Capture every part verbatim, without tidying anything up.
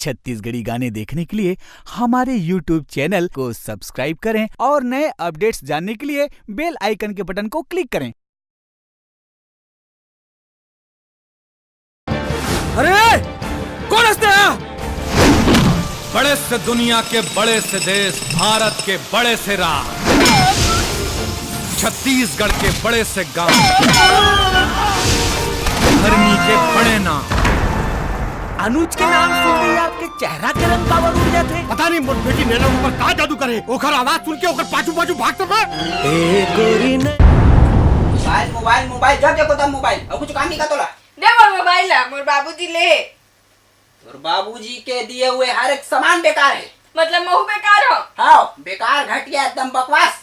छत्तीसगढ़ी गाने देखने के लिए हमारे YouTube चैनल को सब्सक्राइब करें और नए अपडेट्स जानने के लिए बेल आइकन के बटन को क्लिक करें। अरे, कौन हंसते हैं? बड़े से दुनिया के बड़े से देश, भारत के बड़े से राज, छत्तीसगढ़ के बड़े से गांव, धरनी के बड़े नाम। अनुज के नाम सुनते ही आपके चेहरा के रंग काबर उड़ जाते? पता नहीं मोर बेटी नैना ऊपर का जादू करे, ओकर आवाज सुन के ओकर पाछू पाछू भागत मैं। ए गोरी न- मोबाइल, मोबाइल, मोबाइल, जब देखो तब मोबाइल। अब कुछ काम नहीं का तोला? दे मोर मोबाइल ला, मोर बाबूजी ले। तोर बाबूजी के दिए हुए हर एक सामान बेकार है। मतलब महू बेकार हो? हाँ, बेकार, घटिया, एकदम बकवास।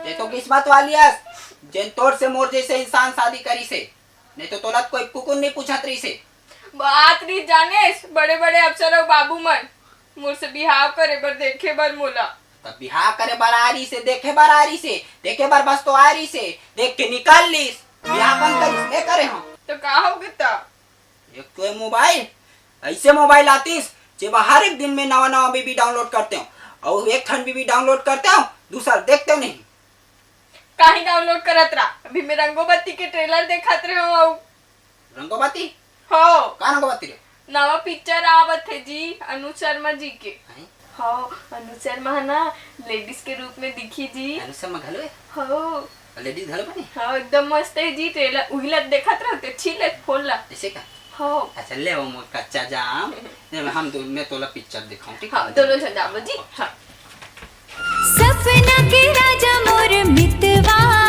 ते तो किस्मत वाली हस, जेन तोर से मोर जैसे इंसान शादी करी से, नहीं तो तोला कोई कुकुर नहीं पूछत रही से। बात नहीं जानेस, बड़े बड़े अफसर और बाबू मन मोर से बिहाव करे बर, देखे बर मोला। तब बिहाव करे बर आ रही से, देखे बर आ रही से, देखे बर बस तो आ रही से, देख के निकाल लीस। बिहाव कौन करिस? मैं करे हूँ। तो का हो गया? एक तो ये मोबाइल, ऐसे मोबाइल आतीस, जेमा हर एक दिन में नवा नवा बीबी डाउनलोड करते हो, और एक ठन बीबी डाउनलोड करते हो, दूसर देखते नहीं। काहे डाउनलोड करत रहा? अभी मैं रंगोबत्ती के ट्रेलर देखत रहे हो। रंगोबत्ती? हो। का रंगोबत्ती रे? नवा पिक्चर आवत है जी, अनु शर्मा जी के। हैं? हो, अनु शर्मा है ना, लेडीज के रूप में दिखी जी। अनु शर्मा घलो है? हो। लेडीज घलो बनी? हो, एकदम मस्त है जी ट्रेलर। उही ला देखत रहो, ते छीन ले फोन ला। ऐसे का? हो। अच्छा, ले वो मोर कच्चा जाम। ले, हम दो, मैं तोला पिक्चर दिखाऊं, ठीक है? हाँ, दोनों जन जाबो जी। हाँ। सपना के राजा मोर मितवा।